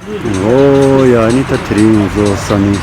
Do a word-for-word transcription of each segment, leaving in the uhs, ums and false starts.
ཨོ་ཡ། ཨ་ནི་ད་དེ་རིང་ང་ཚོ་ས་གནས།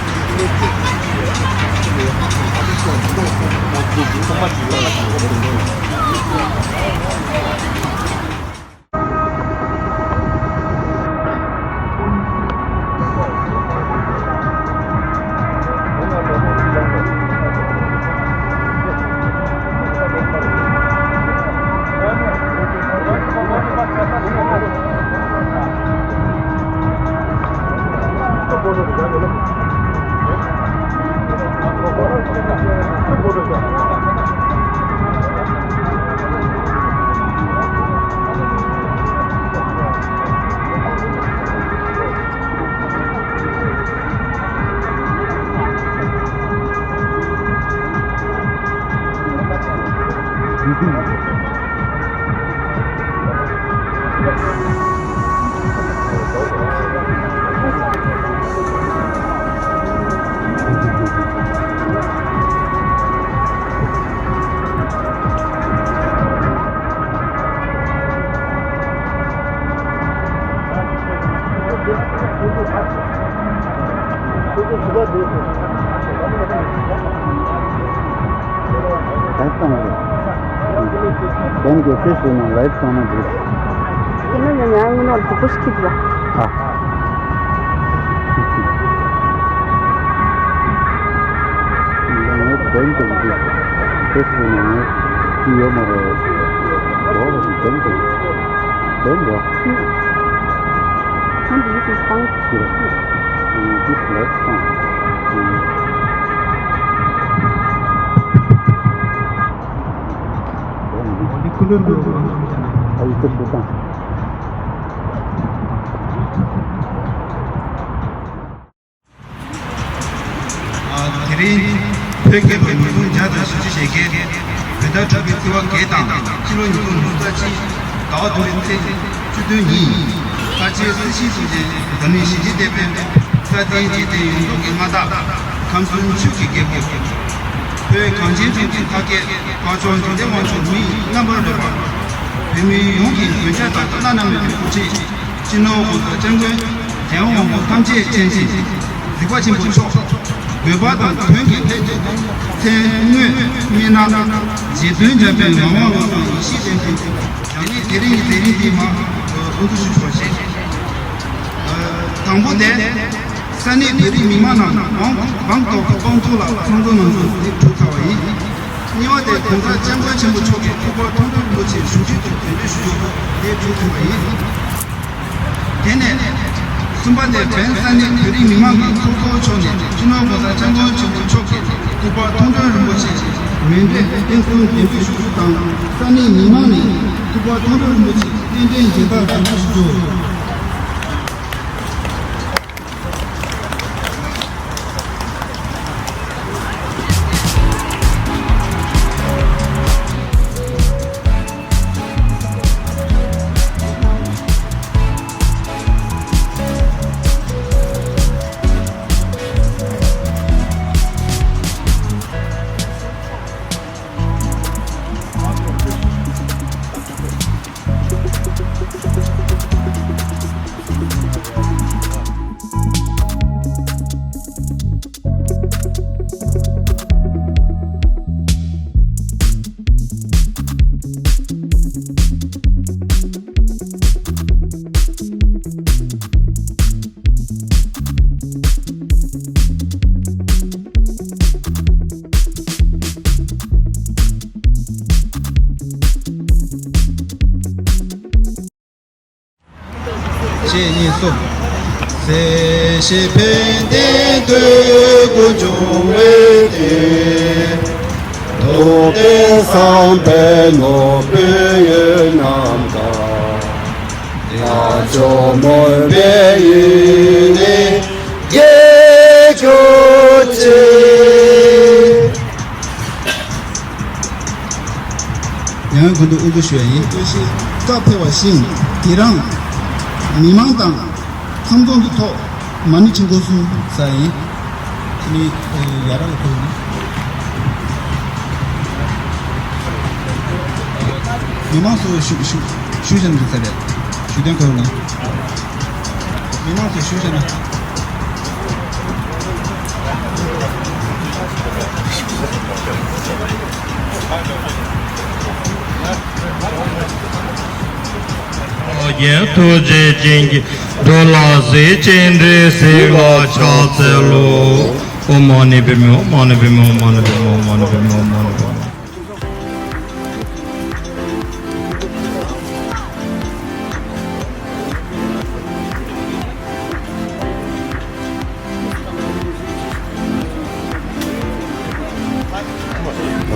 ལའིབ་བཏང་རེད། དོན་གྱི་ཕེ་སི་བུག་ནང་ལའིབ་བཏང་ན་འགྲིག་དེ་ནས་ཡང་ཡང་སྔོན་མ་རྫིག་པོ་ཞིག་ཁྱེར་ཐུབ་པ། ཨ། ངས་དོན་གྱི་འདི་ཕེ་སི་བུག་ནང་ངས་ཅི་ཡོད་མ་རེད། འོ་དོན་གྱི་དོན་གྱི། ཁྱོད་འདི་ཡིས་བཏང་། ཁྱེད་འདི་ལའིབ་བཏང་། འདི་ཁུ་ལུ་ལུ། ཨ་ཡིག་ཚད་ཞུ་དང་། དེ་རིང་བོད་རྒྱལ་ལོ་ཉིས་སྟོང་བརྒྱ་དང་བཞི་བཅུ་ཞེ་བརྒྱད། བོད་ཟླ་དྲུག་པའི་ཚེས་པ་བརྒྱད་དང་སྤྱི་ལོ་ཉིས་སྟོང་ཉི་ཤུ་རྩ་གཅིག་ཟླ་བ་བདུན་པའི་ཚེས་བཅུ་བདུན་ཉིན། ས་སྐྱའི་སྲིད་ཞིའི་གཙུག་རྒྱན་འཛམ་གླིང་ཞི་བདེའི་དེད་དཔོན་སྲ་བརྟན་འཇིག་རྟེན་ཡོངས་རྫོགས་ཀྱི་མངའ་བདག་ཁམས་གསུམ་ཆོས་ཀྱི་རྒྱལ་པོ། བོད་གངས་ཅན་ལྗོངས་ཀྱི་མཐའ་སྐྱེལ་དཔའ་མཆོག་འཇིག་རྟེན་དབང་ཕྱུག་མི་རྣམ་པར་རོལ་པ། བོད་མི་ཡོངས་ཀྱི་མགོན་སྐྱབས་དང་བླ་ན་མེད་པའི་སྐུ་ཕྲེང་སྤྱི་ནོར་༸གོང་ས་༸སྐྱབས་མགོན་རྒྱལ་བ་དབང་པོ་ཐམས་ཅད་མཁྱེན་ཅིང་གཟིགས་པ་ཆེན་པོ་མཆོག་དགོན་པ་དང་དོན་གྱི་ལྷན་ཅིག་ཏུ་མཚན་དངོས་སྨིན་ན་རྗེ་བཙུན་འཇམ་དཔལ་ངག་དབང་བློ་བཟང་ཡེ་ཤེས་ལྡན་གྱི་རྒྱང་ལས་དེ་རིང་གི་དེ་རིང་འདི་མ་དབུ་འཛུགས་ཞུ་ཆོག་ཅིང་། དང་པོ་དེ། ས་གནས་བོད་རིགས་མི་མང་རྣམས་བང་བང་ཐོག་ཏུ་སྤང་ཐོག་ལ་ཚང་འཛོམས་གནང་རྒྱུ་འདི་གྲུབ་ཚར་བ་ཡིན། གཉིས་པ་དེ་༸གོང་ས་༸སྐྱབས་མགོན་ཆེན་པོ་མཆོག་གིས་ཐུགས་ཁུར་མཐོན་པོའི་ལུགས་ཀྱིས་བཞུགས་ཁྲི་དུ་གདན་འདྲེན་ཞུ་རྒྱུ་འདི་གྲུབ་ཐུབ་པ་ཡིན། དེ་ནས་གསུམ་པ་དེ་བོད་ས་གནས་བོད་རིགས་མི་མང་གི་ཚོགས་གཙོ་མཆོག་ནས་སྤྱི་ནོར་༸གོང་ས་༸སྐྱབས་མགོན་ཆེན་པོ་མཆོག་གི་ཐུགས་ཁུར་མཐོན་པོའི་རིན་པོ་ཆེ་མཎྜལ་རྟེན་གསུམ་གདན་འདྲེན་ཞུ་རྒྱུ་དང་ས་གནས་མི་མང་ནས་ཐུགས་ཁུར་མཐོན་པོའི་རིན་པོ་ཆེ་རྟེན་འབྲེལ་མཇལ་དར་གདན་འདྲེན་ཞུ་རྒྱུ། གཅིག་གཉིས་གསུམ། ཡང་ཀུན་ཏུ་དབུ་འཛུགས་ཞུ་ཡ་ཡིན། སྐབས་ཕེབས་པ་བཞིན་དེ་རིང་མི་མང་དང་ཚང་འཛོམས་ཀྱི་ཐོག་མ་ཎི་ཁྲི་འགོ་གསུམ་ཟ་ཡིན། དེ་ནི་ཡ་རབས་ཐོག་ནས། མི་མང་ཚོ་བཞུགས་བཞུགས་བཞུགས་བཞིན་འདུག་ས་རེད། བཞུགས་གདན་ཁོ་རང་ལ། མི་མང་དུ་ཞུ་བྱས་ན། རྒྱན་ཐུགས་རྗེ་ཅན་གྱི་འགྲོ་ལ་གཟིགས་ཅིང་འདྲི་གཟིགས་ལ་ཕྱག་འཚལ་ལོ། ཨོཾ་མ་ཎི་པདྨེ་ཨོཾ་མ་ཎི་པདྨེ་ཨོཾ་མ་ཎི་པདྨེ་ཨོཾ་མ་ཎི་པདྨེ་ཨོཾ་མ་ཎི་པདྨེ།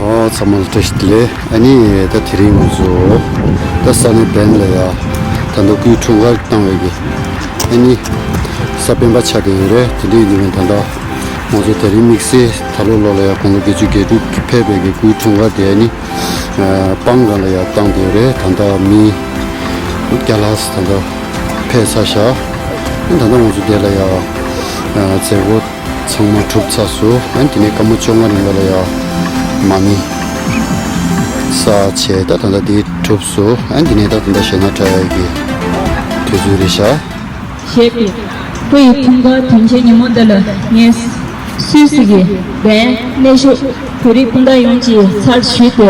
ཨོ་ཚང་མ་ལ་བཀྲ་ཤིས་བདེ་ལེགས། ཨ་ནི་ད་དེ་རིང་ང་ཚོ་ད་ས་གནས་བན་ལ་ཡ་ད་ལྟ་སྐུའི་འཁྲུངས་སྐར་བཏང་བའི་གི་ཨ་ནི་ས་སྤེན་པ་ཆགས་བསྡད་ཡོད་རེད། དེ་འདྲ་ཡིན་དུས་ད་ལྟ་ང་ཚོ་དེ་རིང་དམིགས་བསལ་ད་ལོ་ལོ་ལ་ཡ་དགུང་ལོ་བརྒྱད་ཅུ་གྱ་དྲུག་ཕེབས་པའི་གི་སྐུའི་འཁྲུངས་སྐར་དེ་ཨ་ནི་སྤང་སྒང་ལ་ཡ་བཏང་བསྡད་ཡོད་རེད། ད་ལྟ་མི་བརྒྱ་ལྷག་ཙམ་ད་ལྟ་ཕེབས་ཚར་ཤག་ད་ལྟ་ང་ཚོ་དེ་ལ་ཡ་མཛད་སྒོ་ཚང་མ་གྲུབ་ཚར་སོང་། ཨ་ནི་དེ་ནས་སྐར་མ་བཅོ་ལྔ་རིང་ལ་ལ་ཡ་མ་ཎི་ས་བྱས། ད་ད་ལྟ་དེ་གྲུབ་སོང་། ཨ་ནི་དེ་ནས་ད་ད་ལྟ་གཞས་སྣ་འཁྲབ་ཡ་གི་དུས་ཚོད་རེད་ཤག་ཞེས་པའི་སྐུ་ཡི་འཁྲུངས་སྐར་དུས་ཆེན་ཉིན་མོ་འདི་ལ་ངས་སུད་སི་གི་བན་གནས་བཞུགས་བོད་རིགས་སྤུན་ཟླ་ཡོངས་ཀྱི་ཚབ་ཞུས་ཏེ་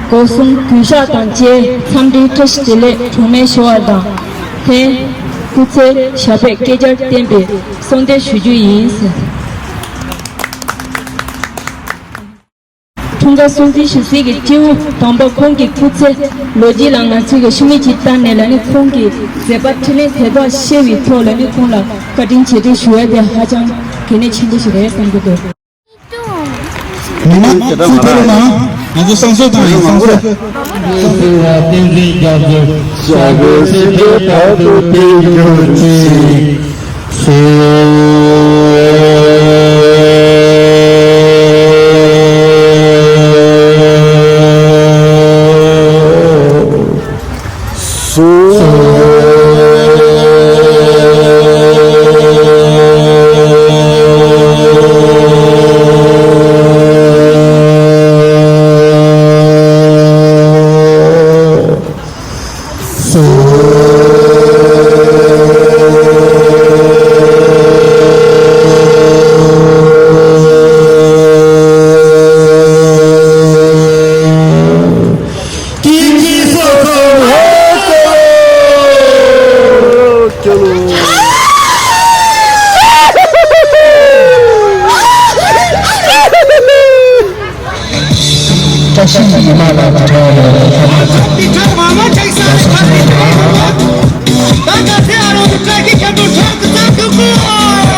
སྒོ་གསུམ་གུས་ཕྱག་དང་བཅས་འཚམས་འདྲིའི་བཀྲ་ཤིས་བདེ་ལེགས་གྲངས་མེད་ཞུ་བ་དང་། དེ་སྐུ་ཚེ་ཞབས་པད་བསྐལ་བརྒྱར་བརྟན་པའི་གསོལ་འདེབས་ཞུ་རྒྱུ་ཡིན། འཁྲུངས་སྐར་སྲུང་བརྩི་ཞུ་སའི་གི་སྤྱི་བོ་དམ་པ་ཁོང་གི་སྐུ་ཚེ་ལོ་རྒྱུས་ལ་ང་ཚོས་གི་ཤུལ་མིག་ཅིག་བལྟས་ནས་ལ་ནི་ཁོང་གི་མཛད་པ་འཕྲིན་ལས་དེ་དག་ཤེས་པའི་ཐོག་ལ་ནི་ཁོང་ལ་བཀའ་དྲིན་རྗེས་དྲན་ཞུ་ཡ་དེ་ཧ་ཅང་གལ་གནད་ཆེན་པོ་ཞིག་རེད་བསམ་གྱི་འདུག་མི་མང་ཚོ་ཐུགས་ཁུར་གནང་། ང་ཚོ་བསང་གསོལ་བཏང་ཡིན། བསང་གསོལ། བསྟན་འཛིན་རྒྱ་མཚོ་ཞབས་པད་སྲིད་མཐའི་བར་དུ་བརྟན་གྱུར་ཅིག་བཀྲ་ཤིས་ཉི་མ་ལ་བཀྲ་ཤིས་ཉི་མ་ལ་བཀྲ་ཤིས་ཉི་མ་ལ། ཡ་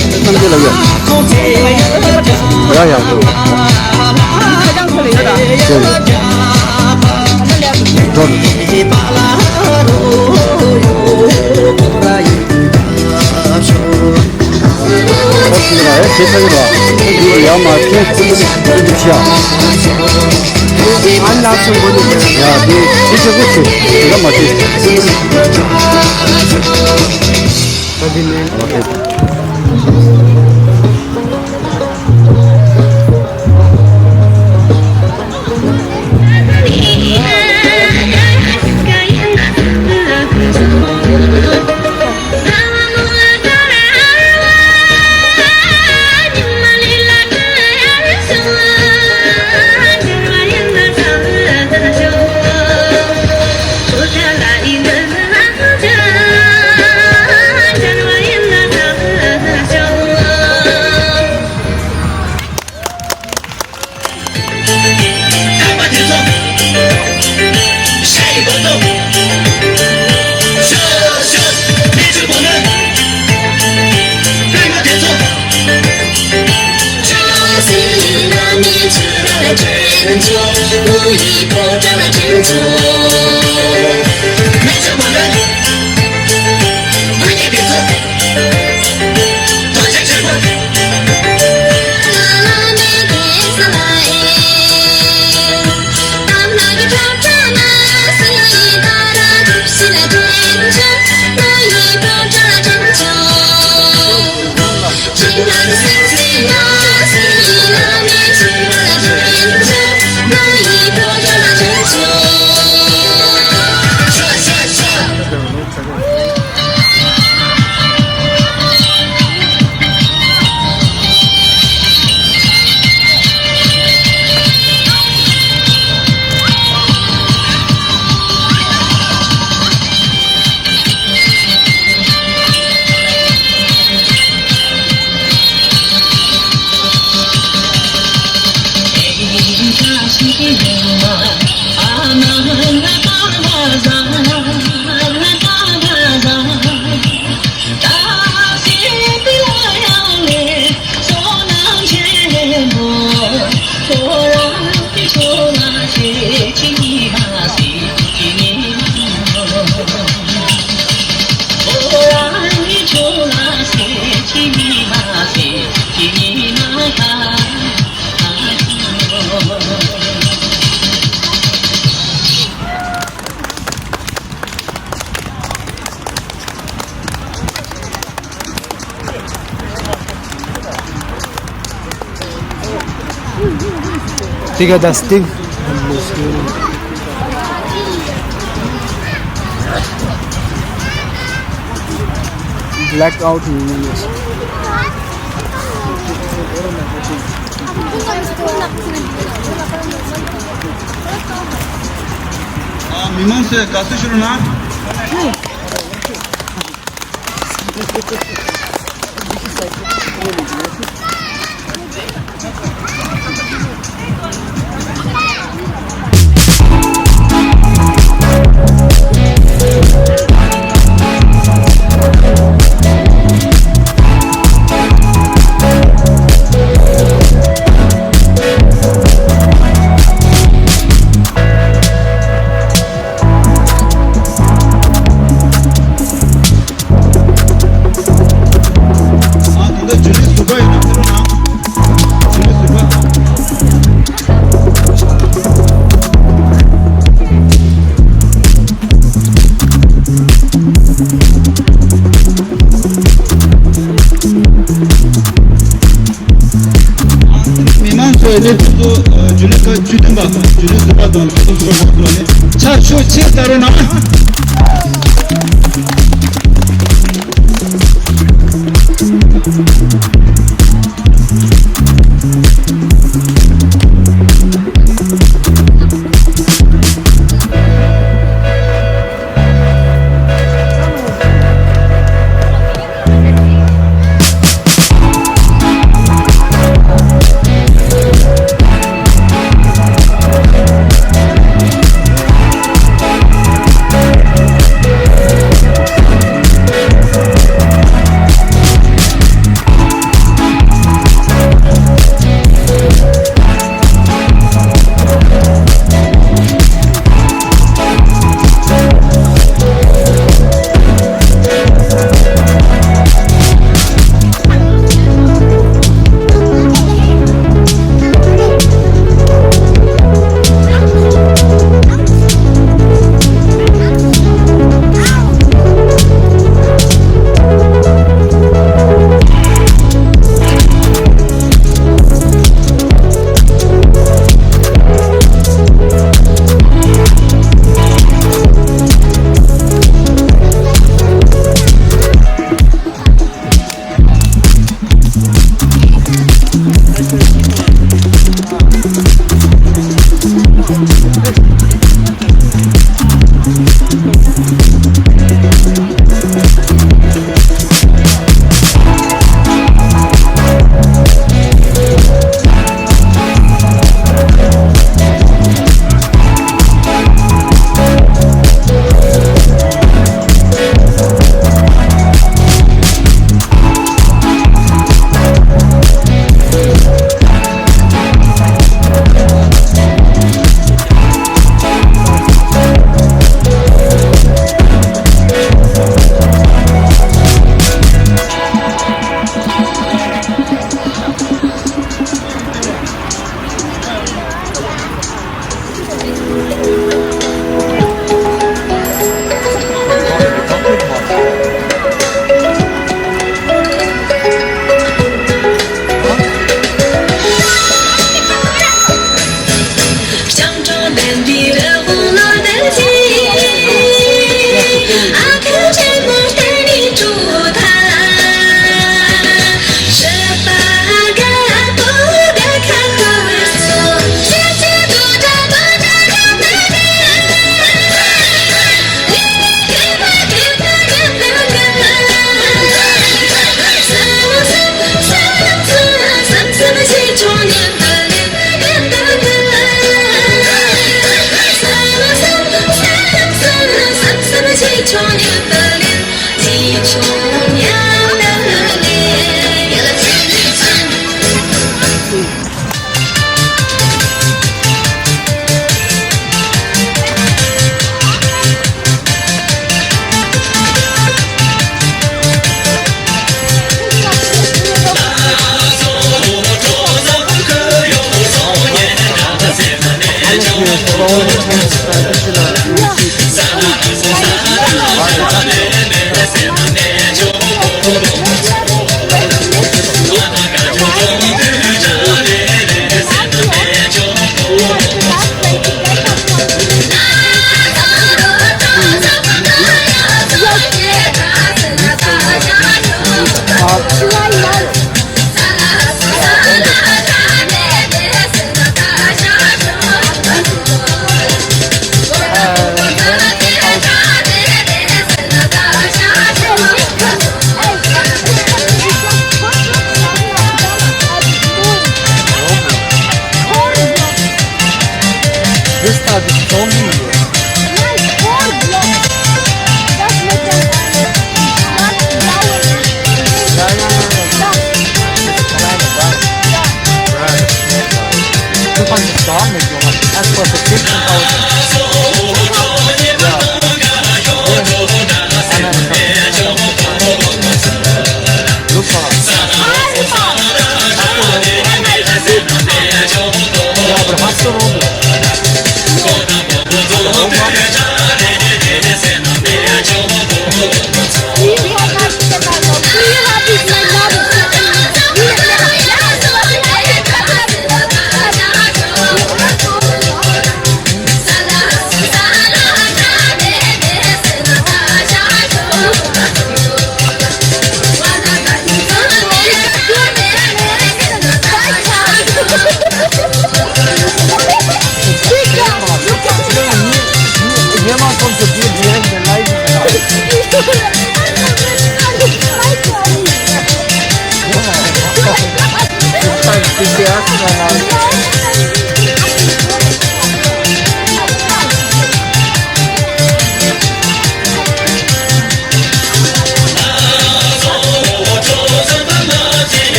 ཡ། ཨོ་ཁྱི་ལ་ཨེ་ཁྱེད་ཚ་གི་ལ་ཁྱེད་ཀྱི་ཡ་མ་ཁྱེད་ཁྱེད་ཀྱི་ཤ། ཨ་ན་སུ་མོ་ནི་ཡ་དེ་ཁྱེད་ཚ་གི་ཁྱེད་ཡ་མ་ཁྱེད། ད་དེ་ནས། ཨོ་ཁེ། Tiga das Ding. Blackout. མི་མང་ཚོས་དགའ་བསུ་ཞུ་རོགས་གནང་། ཨ། ད་ལྟ་ཇུ་ལི་ཟུར་པ་ཡོད་ན་ཕེབས་རོགས་གནང་། ཇུ་ལི་ཟུར་པ། མི་མང་ཚོས་སླེབས་དུས་ཚོད། ཇུ་ལི་ཁ་བཅུ་བདུན་པ། ཇུ་ལི་ཟུར་པ་དང་ཁ་ཐུག་ཤོག་ཁག་ཐོག་ནས་ཕྱག་ཤུགས་ཆེ་བཏང་རོགས་གནང་།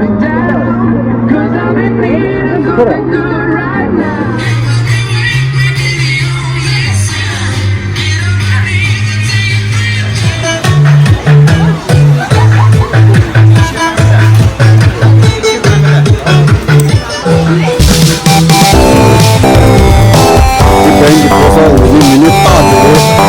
འདི་བན་གྱི་ཕོ་གསར་འོ་ནི་མི་ནི་རྟགས་དེ་རེད།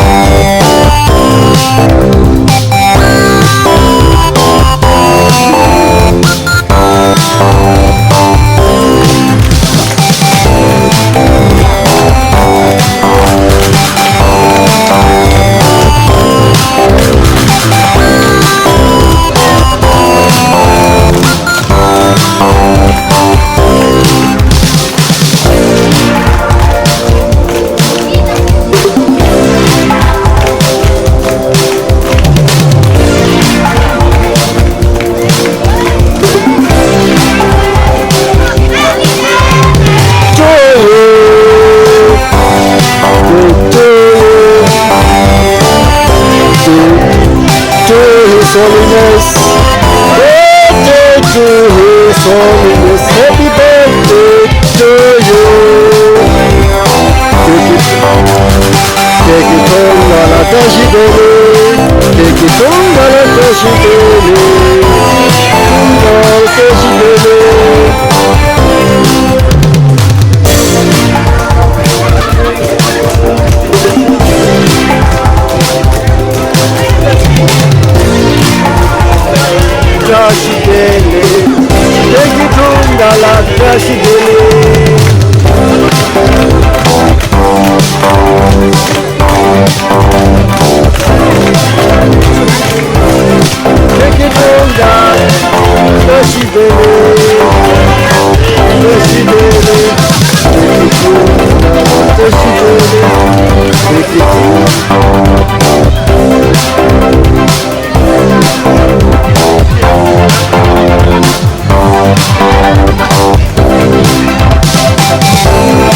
To His Holiness, birthday to His Holiness, happy birthday to you. Take it, take it home, la la, dashi dele. Take it home, la la, dashi dele. Dashi dele. བཀྲ་ཤིས་བདེ་ལེགས། བདེ་སྐྱིད་འཁྲུངས་ད་ལ་བཀྲ་ཤིས་བདེ་ལེགས། བདེ་སྐྱིད་འཁྲུངས་ད་བཀྲ་ཤིས་བདེ་ལེགས། བཀྲ་ཤིས་བདེ་ལེགས། བཀྲ་ཤིས་བདེ་ལེགས། བཀྲ་ཤིས་བདེ་ལེགས། བདེ་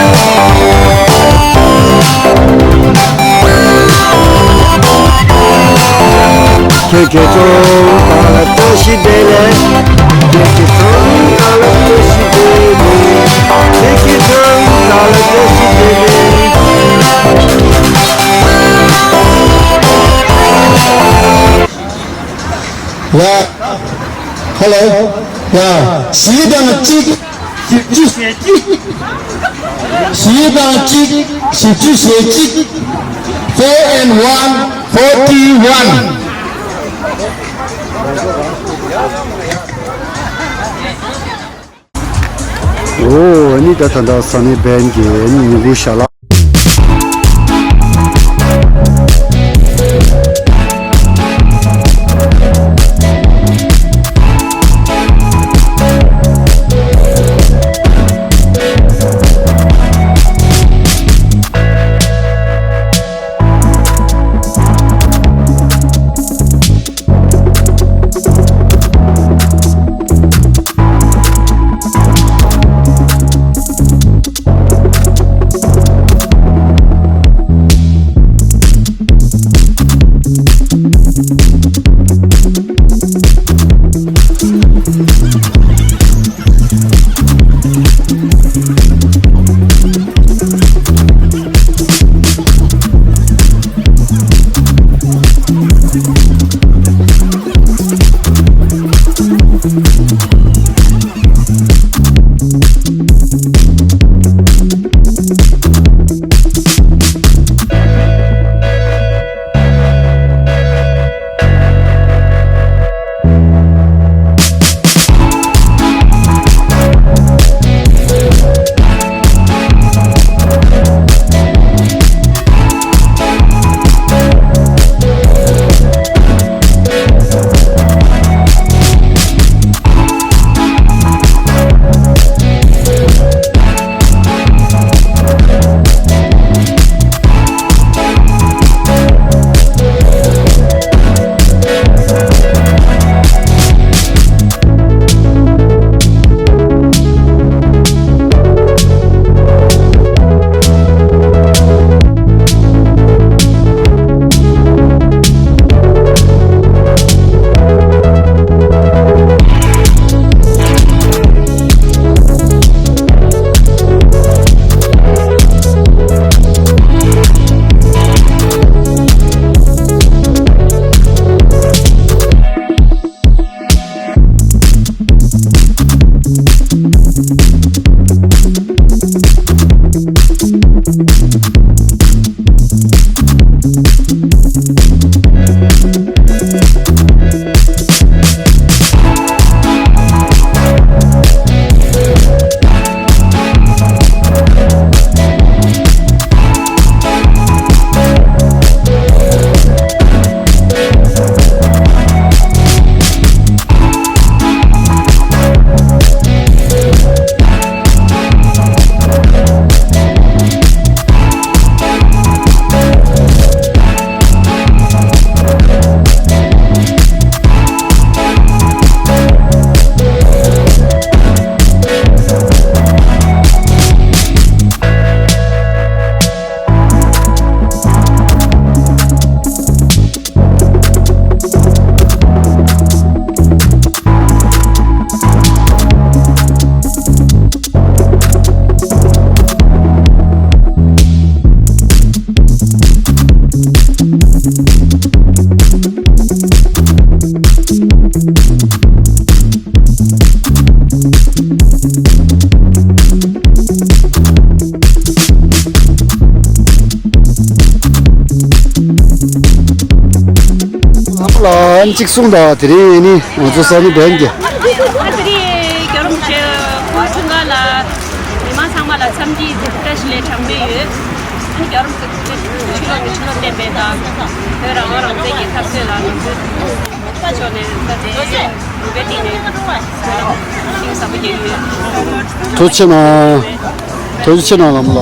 སྐྱིད་འཁྲུངས། ཁྱེད་ཀྱི་ཚོང་ཁང་ལ་བཀྲ་ཤིས་བདེ་ལེགས། ཁྱེད་ཀྱི་ཚོང་ཁང་ལ་བཀྲ་ཤིས་བདེ་ལེགས། ཁྱེད་ཀྱི་ཚོང་ཁང་ལ་བཀྲ་ཤིས་བདེ་ལེགས། ཡ། ཧེ་ལོ། ཡ། བཞི་དང་གཅིག་བཞི་བཅུ་ཞེ་གཅིག་བཞི་དང་གཅིག་བཞི་བཅུ་ཞེ་གཅིག Four and one, forty-one. ཨོ་ཨ་ནི་ད་ད་ད་ས་གནས་བན་གྱི་ཨ་ནི་ཉིན་གུང་ཞལ་ལག་ལམ་ལ་གཅིག་གསུངས་དང་། དེ་རིང་ནི་ང་ཚོ་ས་ནི་བན་གྱི། ཨ་དེ་རིང་རྒྱལ་བ་རིན་པོ་ཆེ་སྐུ་འཁྲུངས་སྐར་ལ་མི་མང་ཚང་མ་ལ་འཚམས་འདྲི་བཀྲ་ཤིས་བདེ་ལེགས་གྲངས་མེད་ཡོད། ཨ་ནི་རྒྱལ་བ་རིན་པོ་ཆེ་ཕྱི་ལོགས་ནས་ཕྱི་ལོགས་བསྟན་པའི་དང་བོད་རང་དབང་རང་བཙན་གྱི་འཐབ་རྩོད་ལ་ང་ཚོའི་ཕྱོགས་ནས་ད་དེ་རུ་སྦེ་བསྟན་ནས་གཏིང་ཟབ་པོ་རྒྱག་གི་ཡོད། ཐུགས་རྗེ་ཆེ་གནང་། ཐུགས་རྗེ་ཆེ་གནང་ལམ་ལ།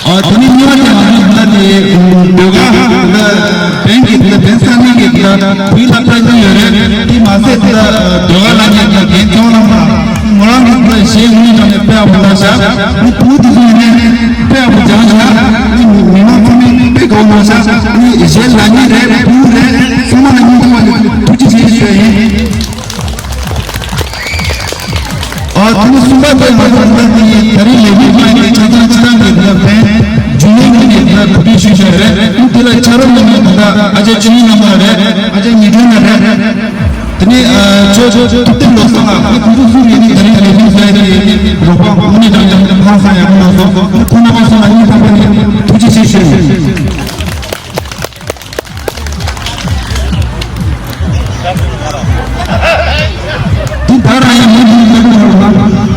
ཨ། དེ་ནས་གཉིས་པ་དེ་ང་ཚོ་འདི་ལྟ་དེ་ཟློས་གར་འདི་ལྟ་བན་གྱི་འདི་ལྟ་བན་ས་གནས་ཀྱི་འདི་ལྟ་བོད་ལ་སྤྲད་ཀྱི་ཡོད་རེད། དེ་མ་ཟད་འདི་ལྟ་ཟློས་གར་ལ་ཉན་ཀྱི་རྒན་ཅང་ལ་མ་ངོ་རང་གི་འདི་ལྟ་གཞས་ངོ་ནས་དྲངས་ནས་དཔེ་ཡག་པོ་བཏང་ཤག་ངས་བུ་དེ་ཚོ་ཡིན་ནས་དཔེ་ཡག་པོ་སྦྱངས་ཤག་ངས་མི་མང་ཚང་མས་དཔེ་དགའ་པོ་གནང་ཤག་ངས་གཞས་ལ་ཉན་རེད། བུ་རེད། ཚང་མ་ལ་སྙིང་ཐག་པ་ནས་ཐུགས་རྗེ་ཆེ་ཞུ་ཡ་ཡིན། ཨ། དེ་ནས་གསུམ་པ་དེ་ང་ཚོ་ད་ལྟ་ཡིན། ད་རིང་ལས་རིམ་མ་ཡིན་ཆ་ཚང་སྤྱི་བཏང་གི་ད་ཕན་རྒྱུན་ལས་མི་སྣས་ད་གོ་སྒྲིག་ཞུས་བཞག་རེད། དེ་ལ་ཕྱག་རོགས་གནང་མཁན་ད་ལྟ་ཨ་ཅག་ཆོས་ཉིད་རྣམ་པ་རེད། ཨ་ཅག་ཉི་སྒྲོན་ལགས་རེད། དེ་ནས་ཨ་ཅོ་ཅོ་ཐུབ་བསྟན་བློ་བཟང་ལགས། ཁོང་ཚོ་གསུམ་ཡིན་ནི་ད་རིང་ལས་རིམ་ཟེར་དེ་རོགས་པ་དངོས་གནས་དྲང་གནས་ཧང་སང་ཡག་པོ་གནང་སོང་། ཁོང་རྣམ་པ་གསུམ་ལ་སྙིང་ཐག་པ་ནས་ཐུགས་རྗེ་ཆེ་ཞུ། དེ་ད་རང་ཡང་མུ་མཐུད་བསམ་བློ་བཏང་།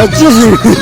ཨ་ཙི།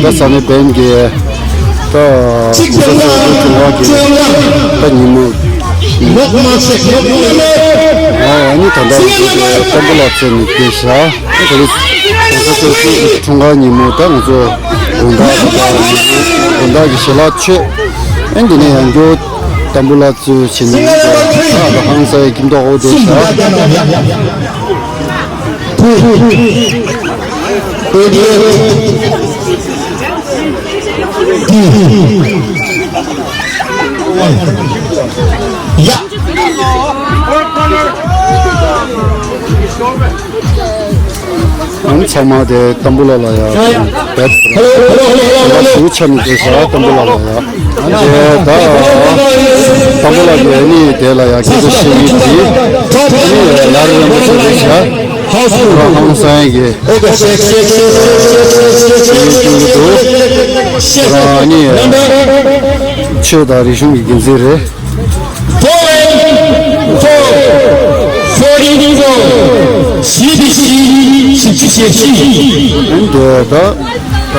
ད་ས་གནས་བན་གྱི་ད་གོང་ས་མཆོག་སྐུ་འཁྲུངས་སྐར་གྱི་ད་ཉིན་མོ། ཨ་ནི་ད་ལྟ་ང་ཚོ་གི་ཏམ་བུ་ལ་ཚོས་ནས་བསྡད་བཞག་ཨ་ད་ལྟ་གོང་ས་མཆོག་སྐུ་འཁྲུངས་སྐར་ཉིན་མོ་ད་ང་ཚོ་དགོང་དག་དགོང་དག་གི་ཞལ་ལག་མཆོད། ཨ་འདི་ནས་ཡང་བསྐྱར་ཏམ་བུ་ལ་ཚོས་བྱས་ནས་ད་ཧང་སངས་ཀྱི་ཁྱིམ་ཐོག་འོ་བསྡད་བཞག་ཨང་ཚང་མ་དེ་ཏམ་བུ་ལ་ལ་ཡ་བེད་ལ་ཞུ་ཆ་ནི་དེ་ས་ཏམ་བུ་ལ་ལ་ཡ། ཨང་དེ་ད་ཏམ་བུ་ལ་ཡ་ནི་དེ་ལ་ཡ་སྐད་ཆ་བཤད་ཡིན་དེ་ནི་ཡ་ལ་རེ་རེ་མ་ཚོ་རེ་ཤ་ཧང་སང་ཡ་གི་ཡིན་གྱི་འདུག་ཨང་ནི་ཆོས་དང་རིག་གཞུང་གི་འགན་འཛིན་རེད། Four and four, forty-four, C B C, sixty-six. ཨན་དེ་ད་ད་ད་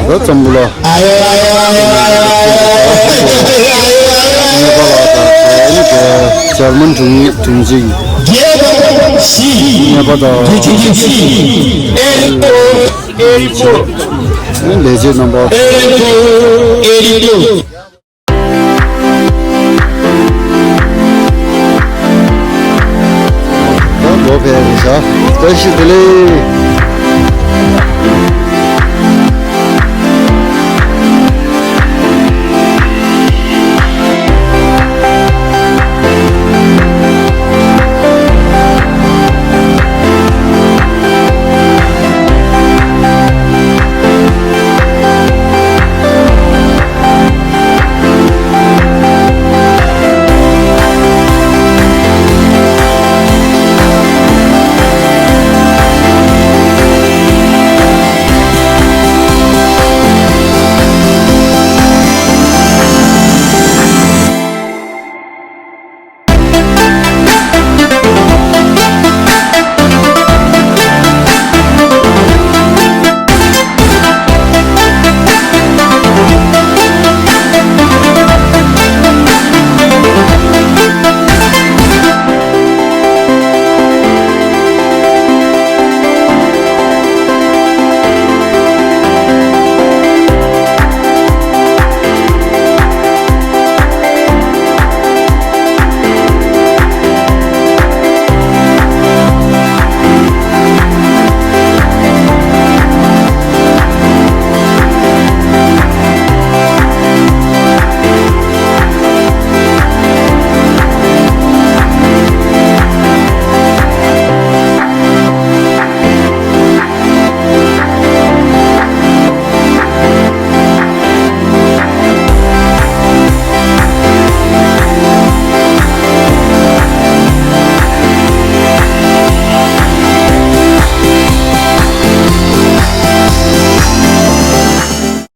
ད་ཙམ་བུ་ལ། ཉེ་པ་ལ་ད་ཨན་དེ་ཇར་མན་དྲུང་ཡིག་དྲུང་ཆེ་གི་ཉེ་པ་ད། ཨན་ལས་བྱེད་རྣམ་པ། ད་ལོ་ཕེབས་རེད་ཤག་བཀྲ་ཤིས་བདེ་ལེགས།